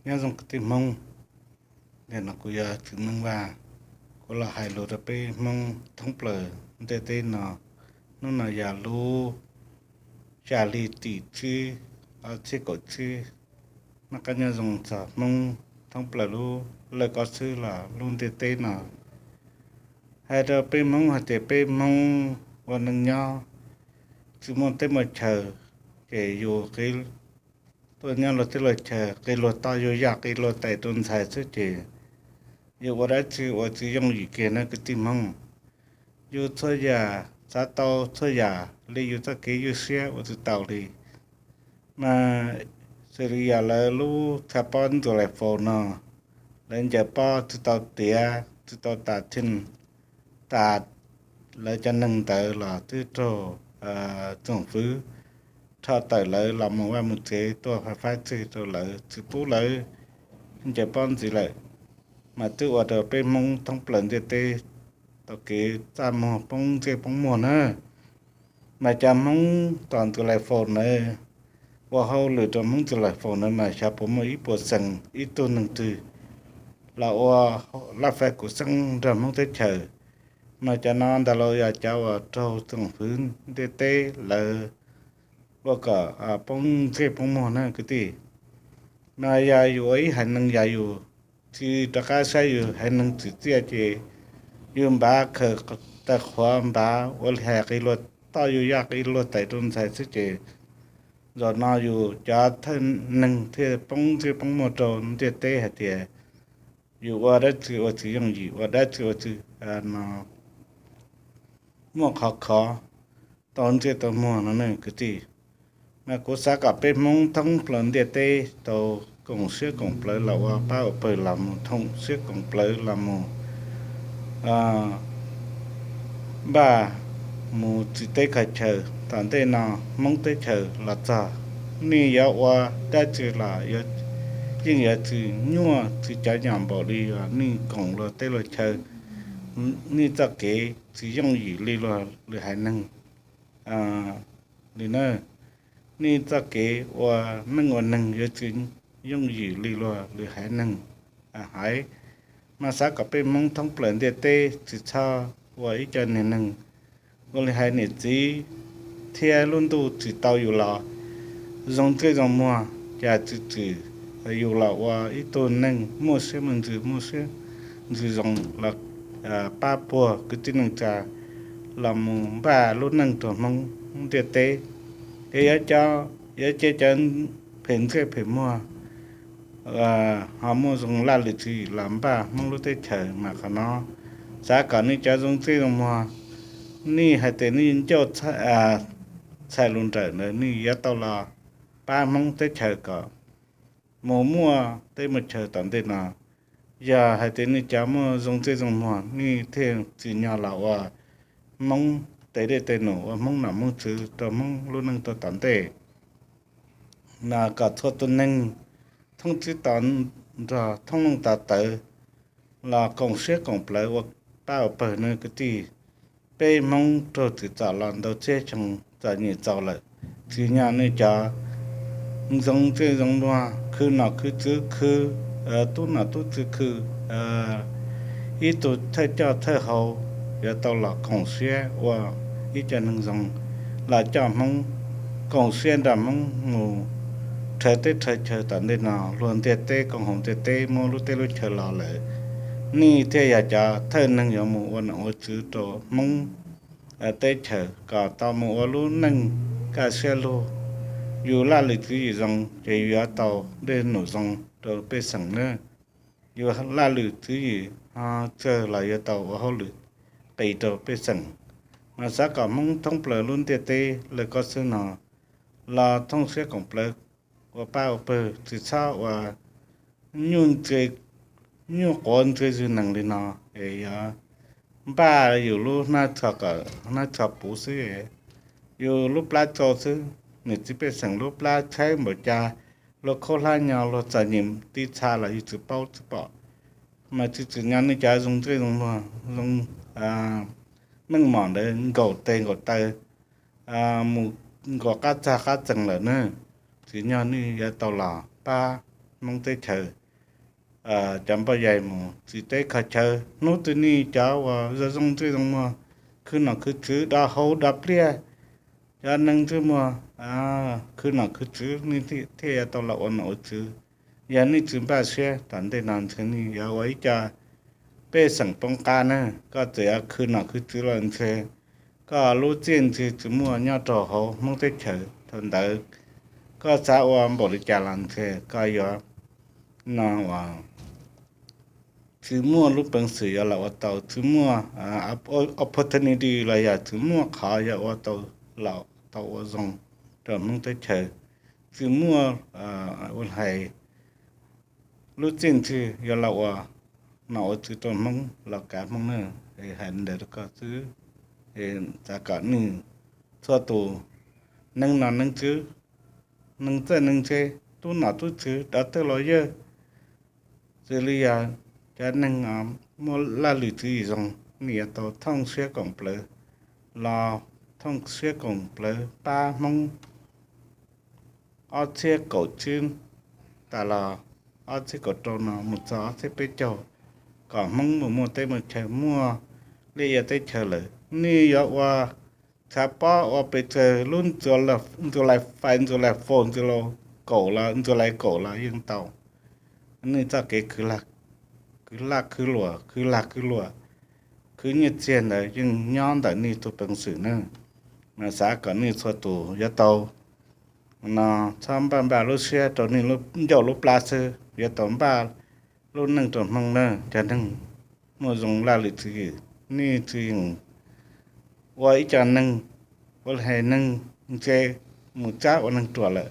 Nyob zoo kwv tij Hmoob, nim no kuv yog Tswv Meej Vaj, kuv los hais lus rau peb Hmoob thoob plaws ntiaj teb no. Hnub no yog lub xya hli tim tsib, ob txhiab kaum tsib. Noj qab nyob zoo txog Hmoob thoob plaws lub laj kob xwb los lub ntiaj teb no. Hais rau peb Hmoob hais tias peb Hmoob ua neej nyob tsis muaj teb muaj chaw, ces yus qi tuaj nyob luag teb luag chaw, qi luag toj yug yaj, qi luag tais rau ntxhais xwb ces yus ua dab tsi ua tsis yooj yim kiag na kwv tij Hmoob. Yus txhua yam xav tau txhua yam li yus txoj kev ywj siab ua tsis tau li. Mas xws li yog lawv lub txha pob ntxuas lais faus no, lawv ncaws pob tsis tau tiav, tsis tau tas thij, tas lawv cov neeg ntawd los twb raug tsoom fwv rho tawm lawv los mus vaj mus tsev tuaj faib txwj rau lawv, tsis pub lawv ncaws pob ntxiv lawm, mas twb ua rau peb Hmoob thoob plaws ntiaj teb tau kev txaj muag poob ntsej poob muag na. Mas cov Hmoob tom ntxuas lais faus ntawd, ua hauj lwm rau Hmoob ntxuas lais faus ntawd mas xyov puas muaj ib puas xees ib tug neeg twg los ua laj fais kuv xeeb nrog Hmoob teb chaws. Mas cov no ntawd los yog cov uas raug tsoom fwv ntiaj teb lawv ua kom poob ntsej poob muag na kwv tij. Mas yog yus ua ib haiv neeg yog yus tsis rov qab saib yus haiv neeg tsim txiaj ces yus npav khaws taw qhuav npav ua li hais qi luag toj yug yaj qi luag tais rau ntxhais xwb ces zaum no yus cov thawj neeg thiaj poob ntsej poob muag rau ntiaj teb hais tias yus ua dab tsi ua tsis yooj yim, ua dab tsi ua tsis muaj qhov khov tau ntsej tau muag no ne kwv tij. Mas kuv xav kom peb Hmoob thoob plaws ntiaj teb tau koom siab koom plawv los ua pab ua pawg los mus thoom siab koom plawv los mus npaj mus tsim teb kho chaw. Tom ntej no Hmoob teb chaws los txog, nej yuav ua dab tsi los yeej yuav tsis nyuaj tsis cov nyom npaum li uas nej koom luag teb luag chaw. Nej txoj kev tsis yooj yim li luag lwm haiv neeg li na. Nej txoj kev ua neej ua neeg yuav tsis yooj yim li luag lwm haiv neeg haiv. Mas xav kom peb Hmoob thoob plaws ntiaj teb tsis txhob ua ib co niag neeg ua li hais niam txiv thiab lub ntuj tsim tau yus los zoo ntsej zoo muag, cas tsis tsim yus los ua ib tug neeg muaj siab muaj ntsws, muaj siab ntsws zoo los pab puag kwv tij neej tsa los mus npaj lub neej rau Hmoob ntiaj teb. Es yuav cov, yuav cia cov phem ntsej phem muag ho muaj zoo laj lwm tswv yim los npaj Hmoob lub teb chaws mas qhov no xav kom nej cov zoo ntsej zoo muag, nej hais tias nej ncauj txhais lus nrawm ntawd nej yuav tau los pab Hmoob teb chaws kom mus muaj teb muaj chaw tom ntej no. Yog hais tias nej cov muaj zoo ntsej zoo muag nej thiaj tsim nyog los ua Hmoob tes dej tes num, ua Hmoob nom Hmoob tswv rau Hmoob lub neej tuaj tom ntej. Mas kom txhua tus neeg thoob tsib taug nrog thoob looj taug tawv los koom siab koom plawv ua pab ua pawg na kwv tij. Peb Hmoob raug tsim txom los ntau txhiab xyoo txom nyem txaus lawm, tsim nyog nej cov zoo ntsej zoo muag khwv nom khwv tswv khwv tub nom tub tswv khwv ib tug thawj coj thawj hau yuav tau los koom siab ua ib co neeg zoo los coj Hmoob, koom siab nrog Hmoob mus rhawv teb rhawv chaw tom ntej no, luag ntiaj teb koom haum ntiaj teb muab lub teb lub chaw los lawm. Nej thiaj yog cov thawj neeg yuav mus ua nom ua tswv rau Hmoob teb chaws kom tau mus ua lub neej kaj siab lug. Yus laj lwm tswv yim zoo ces yus yuav tau dej num zoo rau pej xeem na. Yus laj lwm tswv yim ho tsawg los yuav tau ua hauj lwm qis rau pej xeem. Mas xav kom Hmoob thoob plaws lub ntiaj teb lawv kob xwb no los thooj siab koom plawv ua pab ua pawg, tsis txhob ua nyuj quav ntsej zwg nees li no es yuav npaj yus lub hnab tsho puv xwb, yus lub plab tsau xwb. Niam txiv pej xeem lub plab tshaib npaum cas, luag khaub hlab nyo luag txom nyem tib txha los yus tsis paub tsis pom. Mas tsis tsim nyog nej cov zoo ntsej zoo muag zoo meej mom ntawd nkaum tes nkaum taw mus nkaum qab txag qab txees lawm na. Tsim nyog nej yuav tau los pab Hmoob teb chaws cov npoj yai mus txiv teb kho chaw. Hnub twg nej cov uas zoo zoo ntsej zoo muag khwv nom khwv tswv, dov hauv dov pliaj, cov neeg ntsej muag khwv nom khwv tswv, nej thiaj yuav tau los ua nom ua tswv. Yog nej tsis npaj siab, tom ntej no ntshe nej yuav ua ib co pej xeem poob qab na. Koj txawm yuav khwv nom khwv tswv los ntshe koj lub txiaj ntsig tsis muaj nyob rau hauv Hmoob teb chaws. Thaum ntawd koj xav ua npaum li cas los ntshe koj yuav no uas tsis muaj lub peev xwm yuav los ua tau, tsis muaj opportunity los yog tsis muaj qhov yuav ua tau, los tau ua zoo rau Hmoob teb chaws. Tsis muaj ua hais lub txiaj ntsig yuav los ua nom ua tswv rau Hmoob los kav Hmoob na. Hais ntawd rau koj xwb, xav kom nej txhua tus, neeg nom neeg tswv, neeg txawj neeg ntse, tub nom tub tswv, dov tawj laus yawg, xws li yog cov neeg muaj laj lwm tswv yim zoo, nej yuav tau thooj siab koom plawv, los thooj siab koom plawv pab Hmoob ob txhiab kaum tsib tas los ob txhiab kaum rau no mus txog ob txhiab peb caug, kom Hmoob mus muaj teb muaj chaw, muaj liaj ia teb chaws lawm. Nej yuav ua tshav pob ua pes tsawg lub ntxuas lais fais, ntxuas lais faus, ntxuas lais kaum los, ntxuas lais kaum los yeej tau. Nej txoj kev khwv laj khwv luam, khwv lag khwv luam, khwv nyiaj txiag ntawd yeej nyob ntawm nej tus peev xwm na. Mas xav kom nej txhua tus yuav tau no, txhob npaj npaj lub siab rau nej ncauj lub plab xwb, yuav tau npaj lub neej rau Hmoob na. Cov neeg muaj zoo laj lwm tswv yim, nej tsis yeem ua ib co neeg, ua li hais neeg ntse mus tsab ua neeg ruam lawm,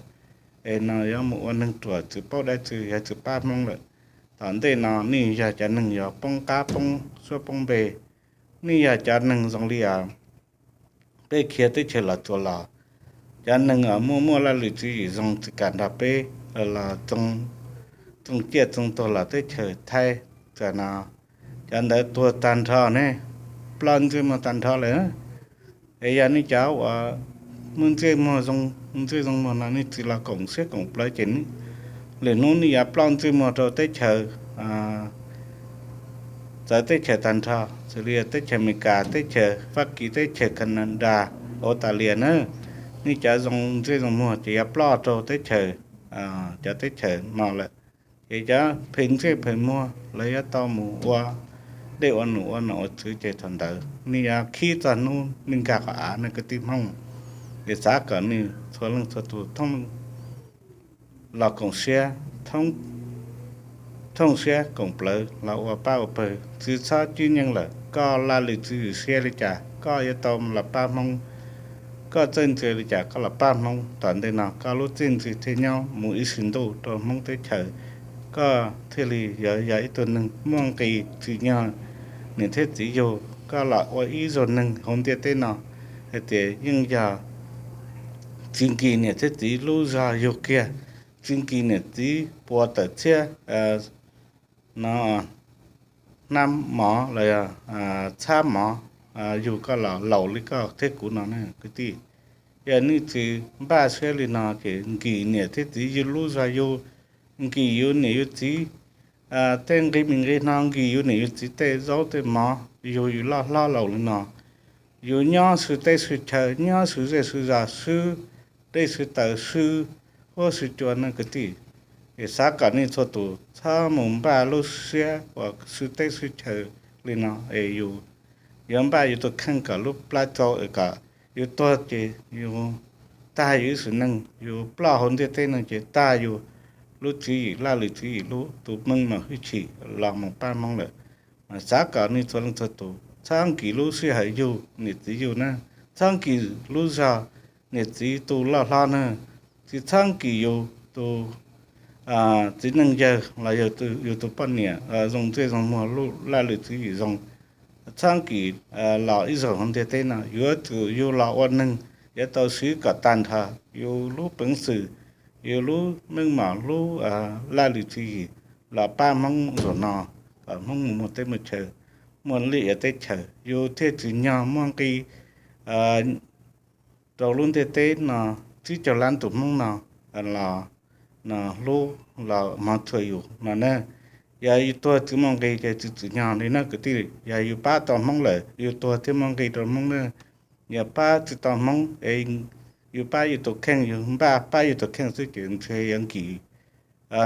es no yuav mus ua neeg ruam tsis paub dab tsi, yog tsis pab Hmoob lawm. Tom ntej no nej yog cov neeg yuav poob qab poob suab poob npe. Nej yog cov neeg zoo li peb khiav teb chaws los tsuas los, cov neeg uas muaj muaj laj lwm tswv yim zoo tsis kam nrog peb los txoov ciaj txoov tuag los teb chaws Thaib txawm no, cov ntawd tuag tag nrho ne, ploj ntsej muag tag nrho lawm. Es yog nej cov uas muaj ntsej muag zoo, ntsej zoo muag no nej tsis los koom siab koom plawv ces lwm hnub nej yuav ploj ntsej muag rau teb chaws, txawv teb chaws tag nrho, xws li teb chaws Amelikas, teb chaws Fab Kis, teb chaws Canada, Australia na. Nej cov zoo ntsej zoo muag ces yuav ploj rau teb chaws, cov teb chaws no lawm. Ces cov phem ntsej phem muag lawv yuav tau mus ua dej ua num ua nom ua tswv ces thaum ntawd nej yuav khib txog hnub nej nkag qhov av na kwv tij Hmoob. Es xav kom nej txhua leej txhua tus thooj los koom siab, thooj siab koom plawv los ua pab ua pawg, tsis txhob cib nyeej lawm. Koj laj lwm tswv yim siab li cas koj yuav tau los pab Hmoob, koj txawj ntse li cas koj los pab Hmoob. Tom ntej no koj lub txiaj ntsig thiaj nyob mus ib sim ntuj rau Hmoob teb chaws, koj thiaj li yuav yog ib tug neeg muaj nqis tsim nyog niam thiab txiv yug. Koj los ua ib zaug neeg hauv ntiaj teb no hais tias yeej yog tsis nkim niam thiab txiv lub zog yug kiag, tsis nkim niam txiv puas tawm txhiab no hnab mov los yog txhab mov yug koj los laus li koj thiab kuv no na kwv tij. Yog nej tsis npaj siab li no ces nkim niam thiab txiv yug lub zog yug, nkim yus niam yus txiv tej nqi mis nqi hno, nkim yus niam yus txiv tej zaub tej mov yug yus loj hlob laus li no. Yus nyob swb teb swb chaw, nyob swb zej swb zos, swb dej swb taws, swb huab swb cua no kwv tij. Es xav kom nej txhua tus txhob mus npaj lub siab uas swb teb swb chaw li no es yus yuav npaj yus tus kheej kom lub plab tsau es kom yus tuag ces yus tag yus ib sim neej, yus ploj hauv ntiaj teb no ces tag yus lub tswv yim, laj lwm tswv yim, lub tus meej mom hwj chim los mus pab Hmoob lawm. Mas xav kom nej txhua leej txhua tus txhob nkim lub sij hawm yug niam txiv yug na, txhob nkim lub zog niam txiv tus loj hlob na, tsis txhob nkim yus tus txiv neej yawg los yog yus tus poj niam zoo ntsej zoo muag, laj lwm tswv yim zoo. Txhob nkim los ib zaug hauv ntiaj teb no, yuav tsum yug los ua neeg yuav tau siv kom tag nrho yus lub peev xwm, yus lub meej mom, lub laj lwm tswv yim los pab Hmoob zaum no, kom Hmoob mus muaj teb muaj chaw, muaj liaj ia teb chaws, yus thiaj tsim nyog muaj nqi rau lub ntiaj teb no. Tsib caug lab tus Hmoob no los hlub los hmov tshua yus no na. Yog yus tuag tsis muaj nqis ces tsis tsim nyog li na kwv tij. Yog yus pab tau Hmoob lawm yus tuag thiaj muaj nqis rau Hmoob na. Yog pab tsis tau Hmoob es yus pab yus tus kheej, yus npaj pab yus tus kheej xwb ces ntshe yuav nkim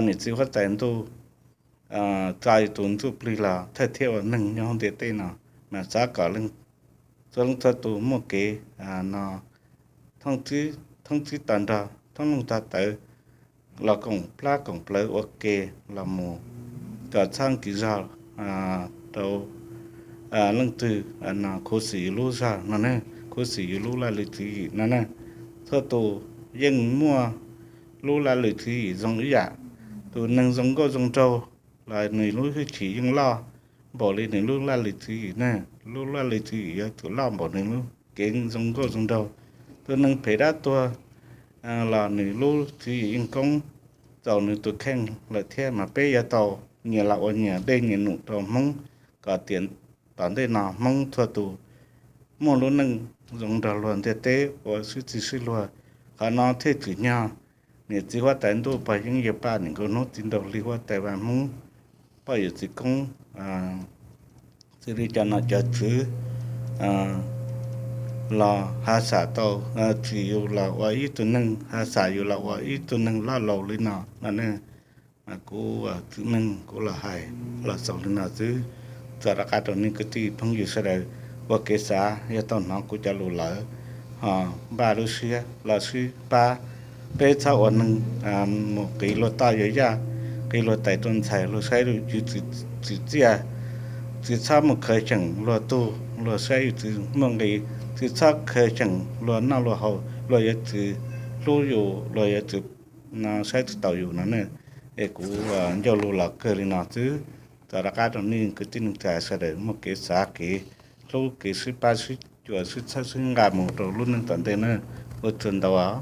niam txiv huab tais ntuj tso yus tus ntsuj plig los thawj thiab ua neeg nyob hauv ntiaj teb no. Mas xav kom txhua leej txhua tus muaj kev no thoob tsib to nrog thoob looj tog tawv los koom plab koom plawv ua ke los mus kom txhob nkim zog rau leej twg no khuv xim yus lub zog no ne, khuv xim yus lub laj lwm tswv yim no ne. Txhua tus yeej muaj lub laj lwm tswv yim zoo ib yam. Tus neeg zoo nkauj zoo nraug los nws lub hwj chim yeej loj npaum li nws lub laj lwm tswv yim ne. Lub laj lwm tswv yim yuav tsum loj npaum nws lub kev zoo nkauj zoo nraug. Tus neeg phem dab tuag los nws lub tswv yim yeej koob txaus nws tus kheej lawm thiab. Mas peb yuav tau nyias los ua nyias dej nyias num rau Hmoob kom tiam tom ntej no Hmoob txhua tus muaj lub neej zoo nrog luag ntiaj teb ua sib txig sib luag. Qhov no thiaj tsim nyog niam txiv huab tais ntuj pog yeeb yawg paj niam nkauj hnub txiv nraug hli huab tais vaj Hmoob poj yawm txiv koob xws li cov nom cov tswv los hav xam tau tsim yus los ua ib tug neeg, hav xam yus los ua ib tug neeg loj laus li no no ne. Mas kuv Tswv Meej kuv los hais los xaus li no xwb. Txog rov qab rau nej kwv tij phooj ywg sawv daws ua kev xav, yog tau hnov kuv cov lus lawm ho npaj lub siab los sib pab. Peb txhob ua neeg mus qiv luag toj yuav yaj, qiv luag tais rau ntxhais, luag saib yus txwv txiaj, tsis txhob mus khaws xyeem luag tug, luag saib yus txwv muaj nqis, tsis txhob khaws xyeem luag noj luag haus, luag yuav txwv hlub yus, luag yuav txwv saib tsis taus yus no ne. Es kuv ncauj lus los kawg li no xwb. Txog rov qab rau nej kwv tij neej tsa sawv daws muaj kev xav kev hlub kev sib pab sib cuam sib txhawb sib nqa mus rau lub neej tom ntej na. Ua tsaug ntau os.